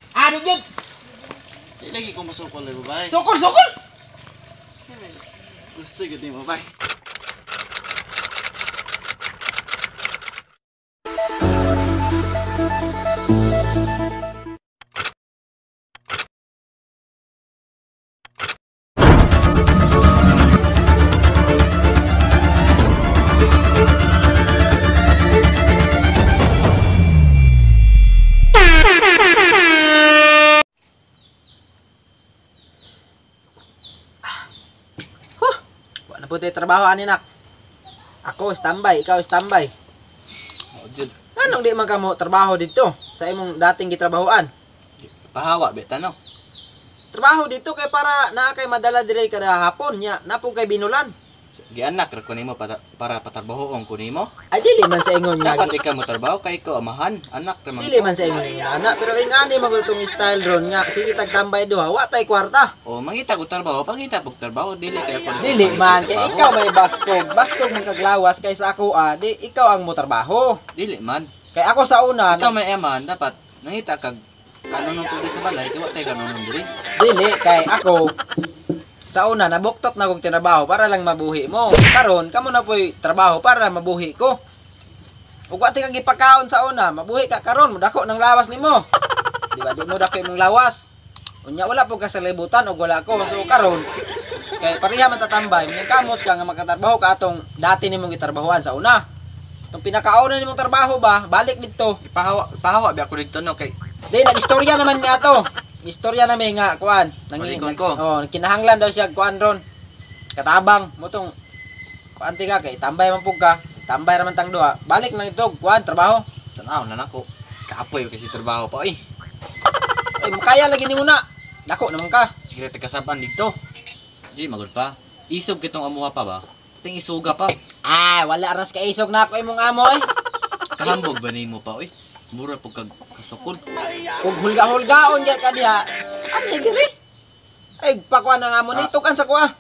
Ano gyud? Di lagi ko masukol eh, bay. Sukol, sukol. Gusto gyud nimo, bay. Huh. Wa na po tayo trabaho ani nak. Ako standby, ikaw standby. Oh, jud. Anong di man ka mo trabaho dito sa imong dating gitrabahoan? Pahawa be tano. Trabaho dito kay para naa kay madala dire kada hapon nya napong kay binulan. Gianak ra ko nimo para patrabahoon ko nimo. Ay dili man sa ingon nga. Dapat ikaw mo trabaho kay ikaw amahan, anak ra man. Dili man sa ingon nga ana, pero ingani man gud tong style ron nga sige tagtambay duha wa tay kwarta. O mangita ko trabaho, pangita pog trabaho, dili kay ako. Dili man kay ikaw may baskog, baskog man kaglawas kaysa ako ah, di ikaw ang mo trabaho. Dili man. Kay ako sa una, Ikaw may amahan dapat nangita kag kanunong tubig sa balay, kay wa tay kanunong diri. dili kay ako sa una nabuktot na kog trabaho para lang mabuhi mo. Karon kamo na po'y trabaho para mabuhi ko. Ug wa ti kag gipakaon sa una, mabuhi ka karon, mudako ng lawas nimo. Di ba di mo dako imong lawas? Unya wala po ka sa libutan og wala ko. So karon kay pareha man tatambay, may kamot ka nga makatrabaho ka atong dati nimong gitrabahoan sa una. Itong pinakauna nimong trabaho ba, balik didto. Pahawa, pahawa be ako dito no kay Di nag-istorya naman mi ato. Istorya na mi nga kuan. Balikon ko. Oh, kinahanglan daw siya kuan ron. Katabang mo tong kuan ti ka kay tambay man pug ka. Tambay ra man tang duha. Balik lang ito kuan trabaho. Tanaw na nako. Kapoy kasi trabaho pa oy. Ay makaya lagi nimo na. Dako naman ka. Sige tagasaban dito. Di magud pa. Isog kitong amuha pa ba? Ting isuga pa. Ah, wala ras ka isog na ako imong amo eh. Kahambog ba nimo pa oy? Mura pug kag kasukol. Ug hulga-hulgaon gyud ka diha. Ano diri? Ay pakuan ang amo Ah. ni tukan sa kuha.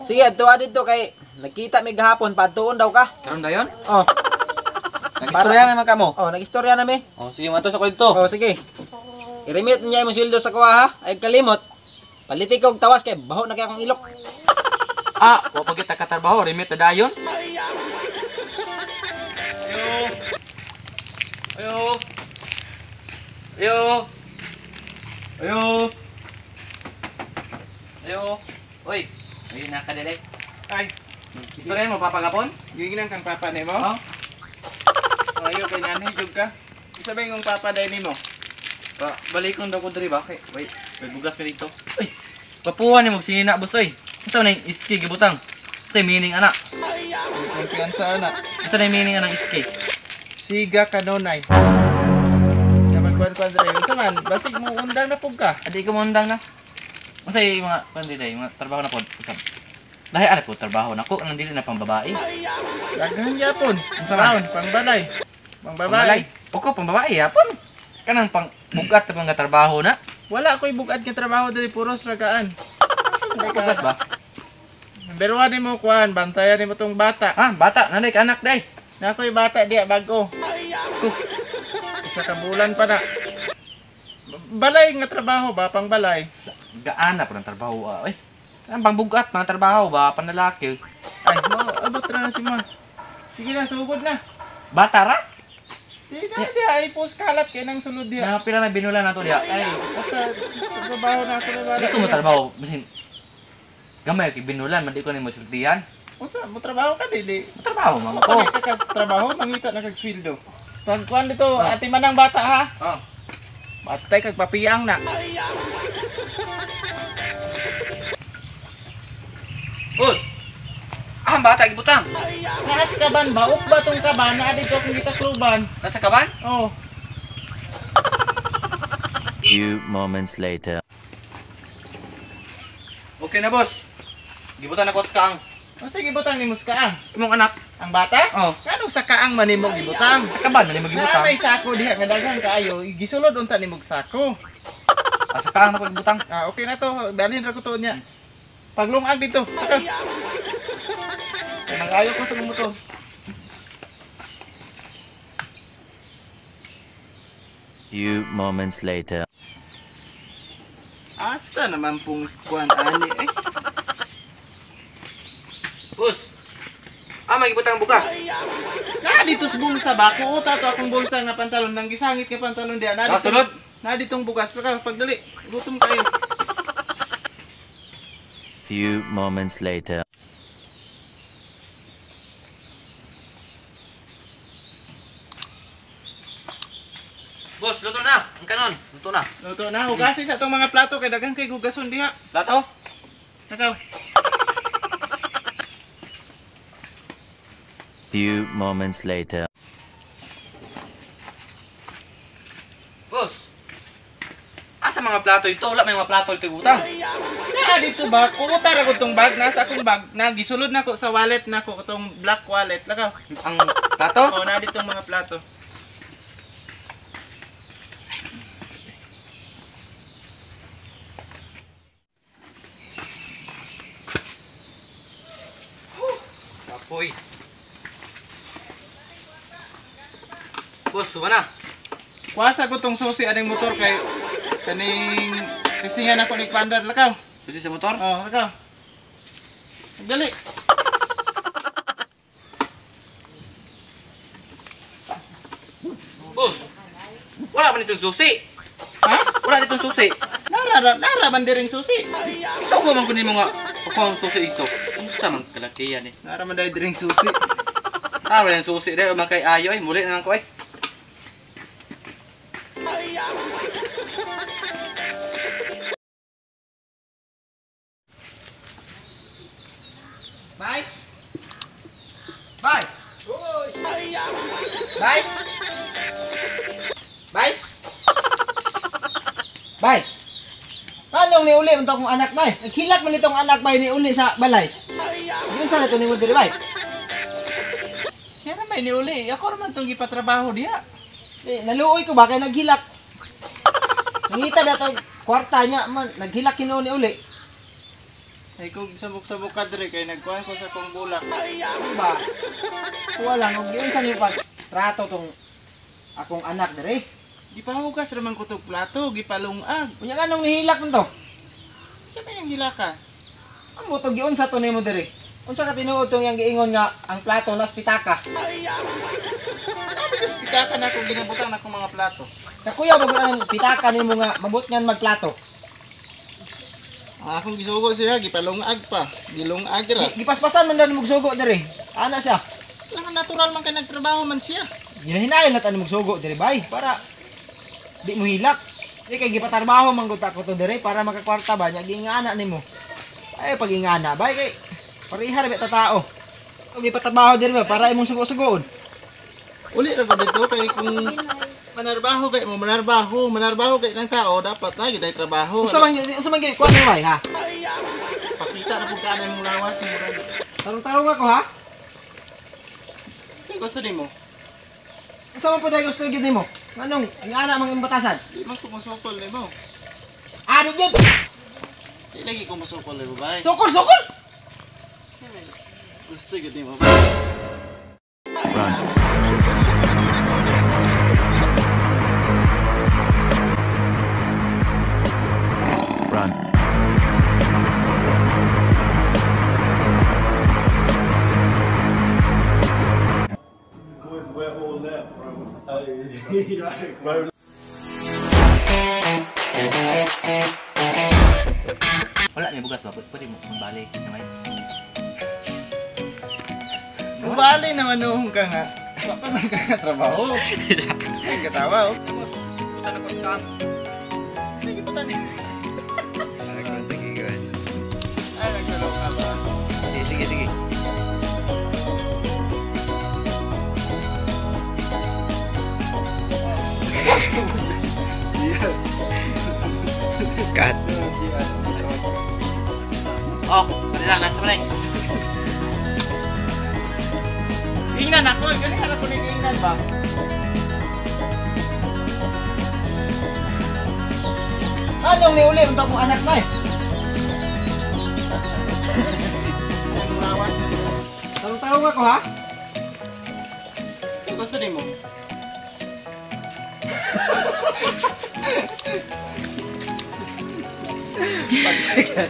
Sige, adto didto kay nagkita mi gahapon padtuon daw ka. Karon dayon? Oh, Nag-istorya naman kamo. oh, nag-istorya na mi. Oh, sige mato sa ko dito. Oh, sige. I-remit niya imong sweldo sa kuha ha. Ay kalimot. Paliti ko og tawas kay baho na kay akong ilok. Ah, wa pa kita katrabaho, remit na dayon. Ayo. Ayo. Ayo. Ayo. Oy, ayun na ka dili. Ay, Istorya mo papagapon? giingnan kang papa nimo? Oh. Ayo kay nanay jud ka. Isa ba yung papa day nimo? Ba, balikon daw ko diri ba kay. Wait, may bugas mi dito. Uy, papuha nimo sinina boss oy. Unsa man yung iski gibutang? Sa meaning ana. May kumpiyansa ana. Unsa na yung meaning anang iski? Siga kanunay. Kapag kuan-kuan diri, unsa man, basig mo undang na pug ka. Adi ko mondang na. Unsa yung mga kuan dili, mga trabaho na pod. Usab. Lahi ana po trabaho nako nang dili na pambabae. Daghan gyapon. Unsa man? Brown, pangbalay. Pangbabae. Oko pambabae yapon. Kanang pang bugat na nga trabaho na. Wala ko'y bugad nga trabaho diri puros ragaan. Bugat ba? Pero nimo kuan, bantayan nimo tong bata. Ah, bata nanay ka anak day. Na ako'y bata diya bago. Ko. Isa ka bulan pa na. Balay nga trabaho ba pangbalay? Gaana po ng trabaho ah. Oy. Kanang pangbugat mga trabaho ba panlalaki. Ay, mo abot ra na si ma. Sige na, sugod na. Bata ra? Sige na diya ay post kalat kay nang sulod diya. Na pila na binula na to diya. Ay, basta trabaho na ako na bala. Di ko mo trabaho bisin gamay kay binulan man di ko nimo sultihan. Unsa mo trabaho ka dili? Trabaho man Mo ko. ka ka sa trabaho, mangita na kag sweldo. Pag kuan dito, ati manang bata ha. Oh. Batay kag papiang na. Boss. Ah, ang bata gibutang. Naas kaban ba? Uk ba tong kaban? Naa dito akong gitakluban. Nasa kaban? Oh. Few moments later. Okay na, boss. Gibutan ako sa kaang. Unsa gibutang nimo sa kaang? Imong anak. Ang bata? Oh. Kanong sa kaang man nimo gibutang? Sa kaban man nimo Naa gibutang. may sako diha nga daghan kaayo, gisulod unta nimo og sako. Ah, sa kaang ako gibutang. Ah, okay na to. Dalhin ra ko to niya. Paglungag dito. Saka. Kanang ayo ko sa motor. Few moments later. Asa naman pong kuan ani eh. Boss. Ah, may gibutang bugas. Na dito sa bulsa ba? Kuota to akong bulsa nga pantalon nang gisangit nga pantalon diha. Na dito. Kasunod. Na ditong bugas ka pagdali. Gutom kayo. Few moments later. Boss, luto na. Ang kanon. Luto na. Luto na hugasi sa atong mga plato kay daghan kay hugason diha. Plato? Nakaw. Few moments later. Boss. Asa mga plato ito? Wala may mga plato ito butang. Na dito ba? Kuota ra ko tong bag nasa akong bag. Na gisulod nako sa wallet nako tong black wallet. Lakaw. Ang plato? Oh, na ditong mga plato. Kapoy. Boss, suba na. Kuwasa ko tong susi aning motor kay kaning testingan ako ni Pandar lakaw. Susi sa motor? Oh, lakaw. Dali. Boss. Wala pa nitong susi. Ha? Wala nitong susi. Nara man diring susi. So ko man kunin mo nga ako ang susi ito. Unsa man kalakian eh. Nara man dai diring susi. Ah, wala yung susi dahil man kay ayo eh. Muli na lang ko eh. Bye. Bye. Bye. Bye. Bye. Anong niuli unta akong anak bay? Naghilat man itong anak bay niuli sa balay. Yun sa ito ni mo diri bay. Siya na may niuli. Ako ra man tong gipatrabaho diha. Eh, naluoy ko ba kay naghilak. Nangita na tong kwarta niya man naghilak kinuon ni uli. Ay kung sabok-sabok ka diri kay nagkuhan ko sa kong bulak. Diba? Kuha lang og giunsa niyo pag trato tong akong anak diri. Gipahugas ra man ko tong plato, gipalungag. Unya nganong nihilak man to? Siya pa yung gilaka. Amo to giunsa to nimo diri? Unsa ka tinuod tong yang giingon nga ang plato nas pitaka? Sabi ko pitaka na akong ginabutang na akong mga plato. Kakuya ba ang pitaka nimo nga mabot ngan magplato? Ang akong gisugo siya, gipalungag pa. Gilungag ra. Gipaspasan man daw nimog sugo diri. Ana siya. Lang natural man kay nagtrabaho man siya. Ginahinayon na ta nimog sugo diri bay para di mo hilak. Di kay gipatrabaho man gud ta ko to diri para makakwarta ba nya giingana nimo. Ay pag-ingana bay kay pareha ra ba ta tao. Kung gipatrabaho diri ba para imong sugo-sugoon. Uli ra ko dito kay kung manarbaho kay mo manarbaho kay ng tao dapat lagi day trabaho. Unsa man kuan mo bay ha? Pakita na pud kaanay mong lawas mo. Tarong-tarong ako ha. Kay gusto nimo? Unsa man pud ay gusto gyud nimo? Nganong ingana mang imong batasan? Di man ko mosukol nimo. Ano gyud? Di lagi ko mosukol nimo bay. Sukol sukol. Gusto gyud nimo bay. Run. Run. Wala may bugas ba? Pwede mo mabalik na may. Bumali naman noong ka nga. Wa pa man ka nga trabaho. Ay katawa oh. Boss, buta na ko sa Sige pa tani. Ay nagsulong ka ba? Sige, sige. Cut. Oh, pwede lang. Nasa balay. Ingnan ako, gani harap ko ning ingnan ba? Anong niuli unta akong anak bay? Ang lawas mo. Tarong-tarong ako ha. Kay gusto nimo? Pagsikan.